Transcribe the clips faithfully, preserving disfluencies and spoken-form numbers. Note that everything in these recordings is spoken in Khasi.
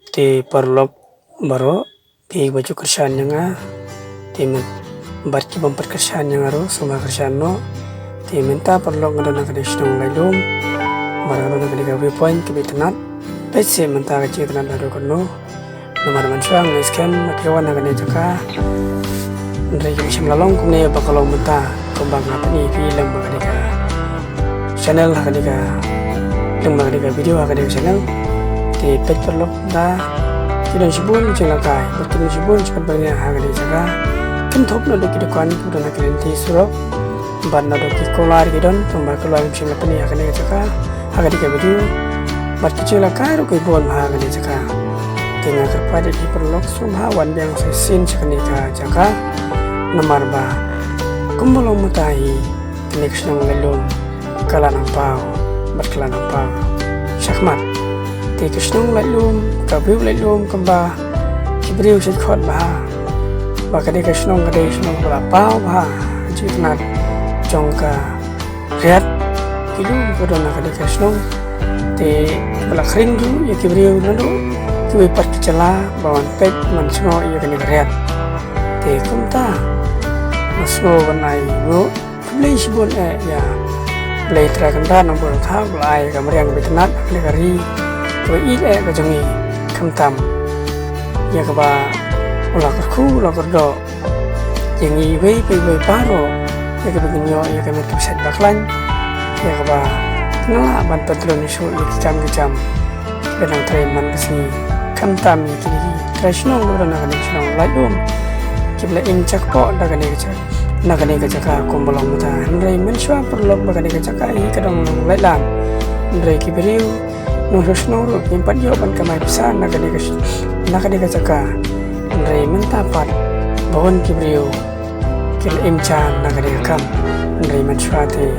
Te paralok baroh, phi ba ju kyrshan ïa nga, te men, bad ki bym pat kyrshan ïa nga ruh, sngewbha kyrshan noh. Te mynta paralok nga don ha kane ka shnong Laitluum, bad nga don ha kane ka view point kaba itynnad. Peit seh mynta ka jingitynnad naduh katno. Namar mynshuwa nga skhem ba phi wan ha kane ka jaka, hynrei ka shym la long kumne ba ka long mynta, kumba nga pyni ïa phi lyngba kane ka channel ha kane ka, lyngba kane ka video ha kane ka channel. Te peit paralok, mynta ki don shibun ki jinglehkai bad ki don shibun ki jingbyrngia ha kane ka jaka. Kynthup naduh ki dukan kiba don ha ki lynti surok, bad naduh ki kular ki don, tang ba kular ngim shym la pyni ha kane ka jaka, ha kane ka video. Bad ki jinglehkai ruh ki bun ha kane ka jaka. Te nga kyrpad ïa phi paralok, sngewbha wan biang sa shisien sha kane ka jaka. Namar ba kumba long mynta hi, kane ka shnong Laitluum ka la nang paw, bad ka la nang paw shakhmat. Te ka shnong Laitluum, ka view Laitluum, kumba ki briew shait khot bha, ba ka dei ka shnong, ka dei ka shnong ba la paw bha ha ka jingitynnad jong ka riat. Ki lum kiba don ha kane ka shnong, te ba la khring ruh ïa ki briew naduh kiwei pat ki jylla ba wan peit, wan sngewbha ïa kane ka riat. Te kumta nga sngew ban ai nguh khublei shibun eh ïa U Blei Trai Kynrad Nongbuh Nongthaw, ba la ai ka mariang kaba itynnad ha kane ka ri kaba ïeit eh ka jong ngi, khamtam ïa kaba u la kyrkhu, u la kyrdoh ïa ngi iwei pa iwei baroh, ïa kaba ngin ïoh ïa ka met kaba shait ba khlaiñ, ïa kaba ngin lah ban pyntreikam shuh ïa ki kam ki jam kiba nang trei man ka sngi, khamtam ïa ki trai shnong kiba don ha kane ka shnong Laitluum, kiba la im jakpoh da kane ka jaka, na kane ka jaka kumba long mynta. Hynrei mynshuwa paralok, ba kane ka jaka hi ka dang long laitlam, hynrei ki briew nongshong shnong ruh kim pat ïoh ban kamai pisa na kane ka sh-, na kane ka jaka. Hynrei mynta pat bun ki briew ki la im ja na kane ka kam. Hynrei mynshuwa te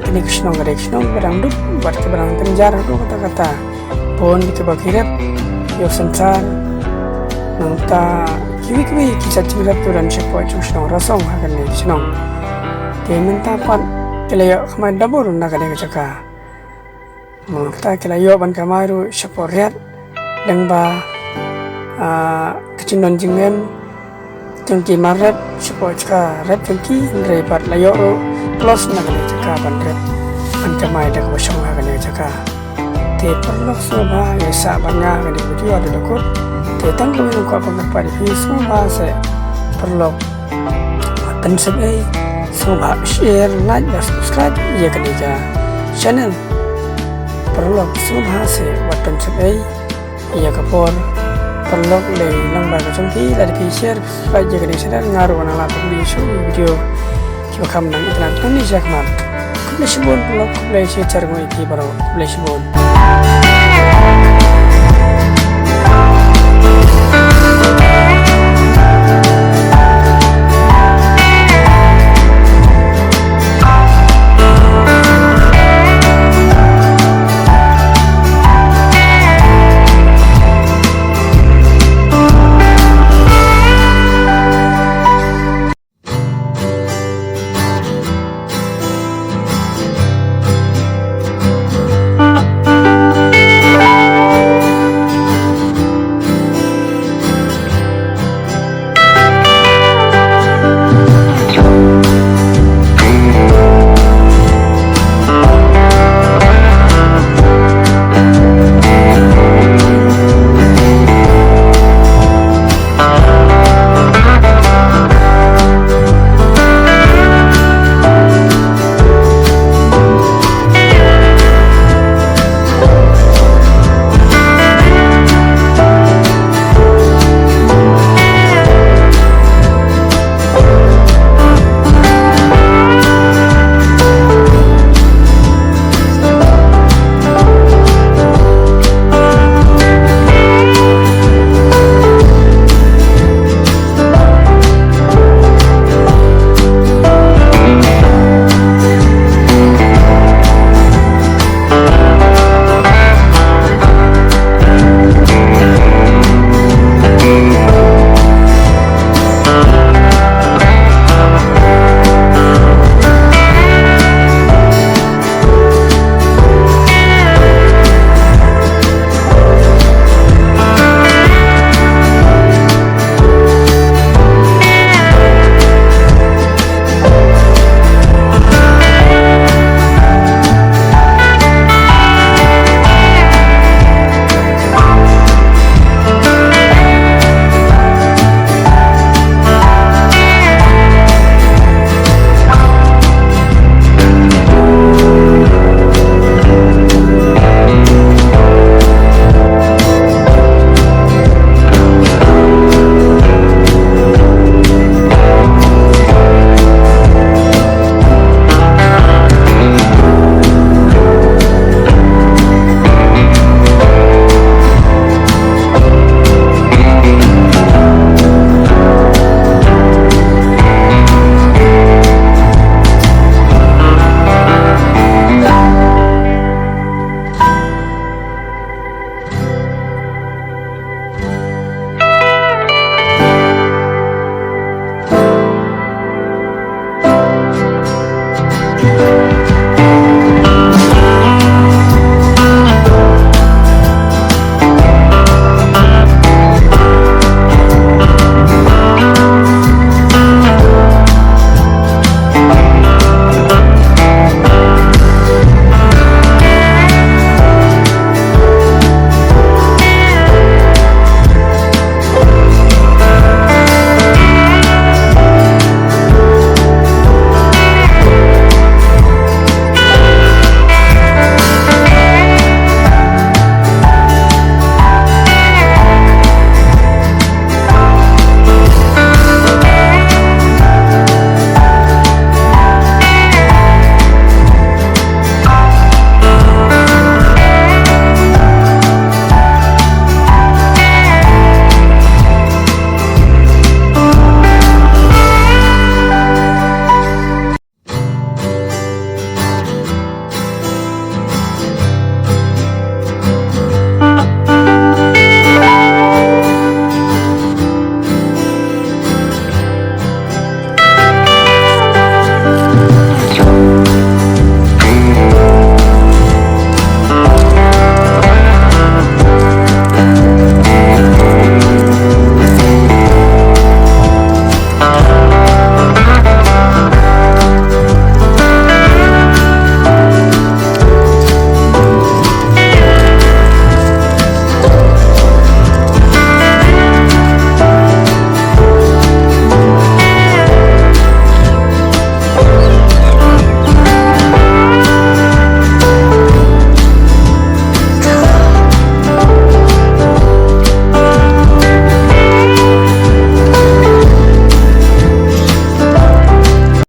kane ka shnong ka dei ka shnong ba dang duk bad kaba dang tynjar haduh katta katta. Bun kiba ki rep ïa u synsar, nangta kiwei kiwei ki jait jingrep kiba don shapoh jong ka shnong Rasong ha kane ka shnong. Te mynta pat ki la ïoh kamai double na kane ka jaka. Mynta ki la ïoh ban kamai ruh shapoh riat, lyngba, ah, ka jingdon jingem jong ki mar rep shapoh jaka rep jong ki, hynrei pat la ïoh ruh plus na kane ka jaka ban rep, ban kamai da kaba shong ha kane ka jaka. Te paralok, sngewbha ïa sah bad nga ha kane ka video haduh ba kut. Te tang kawei nga kwah ban kyrpad ïa phi, sngewbha seh paralok, wat pynsep ei, sngewbha share, like bad subscribe ïa kane ka channel. Paralok, sngewbha seh wat pynsep ei ïa ka por. Paralok, lei lyngba ka jong phi, lada phi share, subscribe ïa kane ka channel, nga ruh ngan lah ban pynmih shuh ïa ki video kiba kham nang itynnad nangne shakhmat. Khublei shibun paralok, khublei shihajar nguh ïa phi baroh, khublei shibun.